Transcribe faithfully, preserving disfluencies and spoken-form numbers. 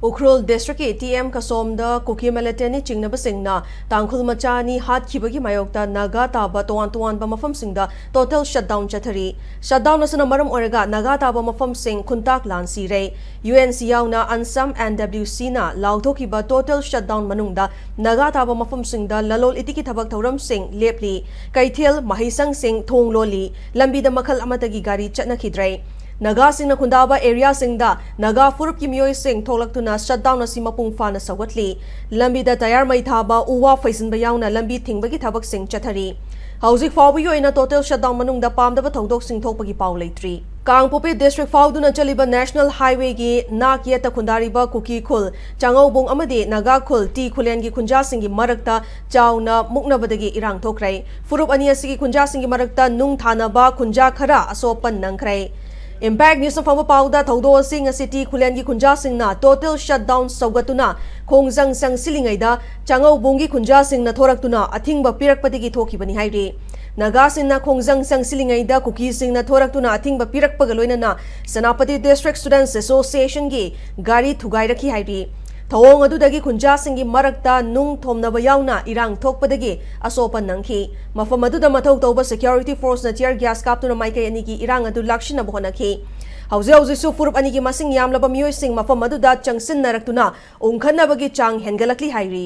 ꯎꯈ꯭ꯔꯨꯜ ꯗꯤꯁꯇ꯭ꯔꯤꯛꯀꯤ T M ꯀꯁꯣꯝꯗ ꯀꯨꯀꯤ ꯃꯤꯂꯤꯇꯦꯟꯠꯅ ꯆꯤꯡꯅꯕꯁꯤꯡꯅ ꯇꯥꯡꯈꯨꯜ ꯃꯆꯥ ꯑꯅꯤ ꯍꯥꯠꯈꯤꯕꯒꯤ ꯃꯥꯌꯣꯛꯇ ꯅꯥꯒꯥ ꯇꯥꯕ ꯇꯣꯉꯥꯟ ꯇꯣꯉꯥꯟꯕ ꯃꯐꯝꯁꯤꯡꯗ ꯇꯣꯇꯦꯜ ꯁꯠꯗꯥꯎꯟ ꯆꯠꯊꯔꯤ꯫ ꯁꯠꯗꯥꯎꯟ ꯑꯁꯤꯅ ꯃꯔꯝ ꯑꯣꯏꯔꯒ ꯅꯥꯒꯥ ꯇꯥꯕ ꯃꯐꯝꯁꯤꯡ ꯈꯨꯟꯇꯥꯛ ꯂꯥꯟ ꯁꯤꯔꯦ꯫ ꯌꯨ ꯑꯦꯟ ꯁꯤ ꯌꯥꯎꯅ ꯑꯟꯁꯥꯝ ꯑꯦꯟ ꯗꯕ꯭ꯂꯤꯎ ꯁꯤꯅ ꯂꯥꯎꯊꯣꯛꯈꯤꯕ ꯇꯣꯇꯦꯜ ꯁꯠꯗꯥꯎꯟ ꯃꯅꯨꯡꯗ ꯅꯥꯒꯥ ꯇꯥꯕ ꯃꯐꯝꯁꯤꯡꯗ ꯂꯂꯣꯜ ꯏꯇꯤꯛꯀꯤ ꯊꯕꯛ ꯊꯧꯔꯝꯁꯤꯡ ꯂꯦꯞꯂꯤ꯫ ꯀꯩꯊꯦꯜ, ꯃꯍꯩꯁꯪꯁꯤꯡ ꯊꯣꯡ ꯂꯣꯜꯂꯤ꯫ ꯂꯝꯕꯤꯗ ꯃꯈꯜ ꯑꯃꯠꯇꯒꯤ ꯒꯥꯔꯤ ꯆꯠꯅꯈꯤꯗ꯭ꯔꯦ꯫ ꯅꯥꯒꯥꯁꯤꯡꯅ ꯈꯨꯟꯗꯥꯕ ꯑꯦꯔꯤꯌꯥꯁꯤꯡꯗ ꯅꯥꯒꯥ ꯐꯨꯔꯨꯞꯀꯤ ꯃꯤꯑꯣꯏꯁꯤꯡ ꯊꯣꯛꯂꯛꯇꯨꯅ ꯁꯠꯗꯥꯎꯟ ꯑꯁꯤ ꯃꯄꯨꯡ ꯐꯥꯅ ꯁꯧꯒꯠꯂꯤ꯫ ꯂꯝꯕꯤꯗ ꯇꯌꯥꯔ ꯃꯩ ꯊꯥꯕ, ꯎ ꯋꯥ ꯐꯩꯖꯤꯟꯕ ꯌꯥꯎꯅ ꯂꯝꯕꯤ ꯊꯤꯡꯕꯒꯤ ꯊꯕꯛꯁꯤꯡ ꯆꯠꯊꯔꯤ꯫ ꯍꯧꯖꯤꯛ ꯐꯥꯎꯕꯒꯤ ꯑꯣꯏꯅ ꯇꯣꯇꯦꯜ ꯁꯠꯗꯥꯎꯟ ꯃꯅꯨꯡꯗ ꯄꯥꯝꯗꯕ ꯊꯧꯗꯣꯛꯁꯤꯡ ꯊꯣꯛꯄꯒꯤ ꯄꯥꯎ ꯂꯩꯇ꯭ꯔꯤ꯫ ꯀꯥꯡꯄꯣꯛꯄꯤ ꯗꯤꯁꯇ꯭ꯔꯤꯛ ꯐꯥꯎꯗꯨꯅ ꯆꯠꯂꯤꯕ ꯅꯦꯁꯅꯦꯜ ꯍꯥꯏꯋꯦꯒꯤ ꯅꯥꯛ ꯌꯦꯠꯇ ꯈꯨꯟꯗꯥꯔꯤꯕ ꯀꯨꯀꯤ ꯈꯨꯜ, ꯆꯥꯉꯧꯕꯨꯡ ꯑꯃꯗꯤ ꯅꯥꯒꯥ ꯈꯨꯜ ꯇꯤ ꯈꯨꯂꯦꯟꯒꯤ ꯈꯨꯟꯖꯥꯁꯤꯡꯒꯤ ꯃꯔꯛꯇ ꯆꯥꯎꯅ ꯃꯨꯛꯅꯕꯗꯒꯤ ꯏꯔꯥꯡ ꯊꯣꯛꯈ꯭ꯔꯦ꯫ ꯐꯨꯔꯨꯞ ꯑꯅꯤ ꯑꯁꯤꯒꯤ ꯈꯨꯟꯖꯥꯁꯤꯡꯒꯤ ꯃꯔꯛꯇ ꯅꯨꯡ ꯊꯥꯅꯕ ꯈꯨꯟꯖꯥ ꯈꯔ ꯑꯁꯣꯛ ꯑꯄꯟ ꯅꯪꯈ꯭ꯔꯦ꯫ ꯏꯝꯄꯦꯛ ꯅ꯭ꯌꯨꯁꯅ ꯐꯪꯕ ꯄꯥꯎꯗ ꯊꯧꯗꯣꯛ ꯑꯁꯤ ꯉꯁꯤ ꯇꯤ ꯈꯨꯂꯦꯟꯒꯤ ꯈꯨꯟꯖꯥꯁꯤꯡꯅ ꯇꯣꯇꯦꯜ ꯁꯠꯗꯥꯎꯟ ꯁꯧꯒꯠꯇꯨꯅ ꯈꯣꯡꯖꯪ ꯆꯪꯁꯤꯜꯂꯤꯉꯩꯗ ꯆꯥꯉꯧꯕꯨꯡꯒꯤ ꯈꯨꯟꯖꯥꯁꯤꯡꯅ ꯊꯣꯔꯛꯇꯨꯅ ꯑꯊꯤꯡꯕ ꯄꯤꯔꯛꯄꯗꯒꯤ ꯊꯣꯛꯈꯤꯕꯅꯤ ꯍꯥꯏꯔꯤ꯫ ꯅꯥꯒꯥꯁꯤꯡꯅ ꯈꯣꯡꯖꯪ ꯆꯪꯁꯤꯜꯂꯤꯉꯩꯗ ꯀꯨꯀꯤꯁꯤꯡꯅ ꯊꯣꯔꯛꯇꯨꯅ ꯑꯊꯤꯡꯕ ꯄꯤꯔꯛꯄꯒ ꯂꯣꯏꯅꯅ ꯁꯦꯅꯥꯄꯇꯤ ꯗꯤꯁꯇ꯭ꯔꯤꯛ ꯁ꯭ꯇꯨꯗꯦꯟꯠꯁ ꯑꯦꯁꯣꯁꯤꯌꯦꯁꯟꯒꯤ ꯒꯥꯔꯤ ꯊꯨꯒꯥꯏꯔꯛꯈꯤ ꯍꯥꯏꯔꯤ꯫ ꯊꯧꯑꯣꯡ ꯑꯗꯨꯗꯒꯤ ꯈꯨꯟꯖꯥꯁꯤꯡꯒꯤ ꯃꯔꯛꯇ ꯅꯨꯡ ꯊꯣꯝꯅꯕ ꯌꯥꯎꯅ ꯏꯔꯥꯡ ꯊꯣꯛꯄꯗꯒꯤ ꯑꯁꯣꯛ ꯑꯄꯟ ꯅꯪꯈꯤ꯫ ꯃꯐꯝ ꯑꯗꯨꯗ ꯃꯊꯧ ꯇꯧꯕ ꯁꯦꯀ꯭ꯌꯨꯔꯤꯇꯤ ꯐꯣꯔꯁꯅ ꯇꯤꯌꯔ ꯒ꯭ꯌꯥꯁ ꯀꯥꯞꯇꯨꯅ ꯃꯥꯏꯀꯩ ꯑꯅꯤꯒꯤ ꯏꯔꯥꯡ ꯑꯗꯨ ꯂꯥꯛꯁꯤꯟꯅꯕ ꯍꯣꯠꯅꯈꯤ꯫ ꯍꯧꯖꯤꯛ ꯍꯧꯖꯤꯛꯁꯨ ꯐꯨꯔꯨꯞ ꯑꯅꯤꯒꯤ ꯃꯁꯤꯡ ꯌꯥꯝꯂꯕ ꯃꯤꯑꯣꯏꯁꯤꯡ ꯃꯐꯝ ꯑꯗꯨꯗ ꯆꯪꯁꯤꯟꯅꯔꯛꯇꯨꯅ ꯎꯪꯈꯠꯅꯕꯒꯤ ꯆꯥꯡ ꯍꯦꯟꯒꯠꯂꯛꯂꯤ ꯍꯥꯏꯔꯤ꯫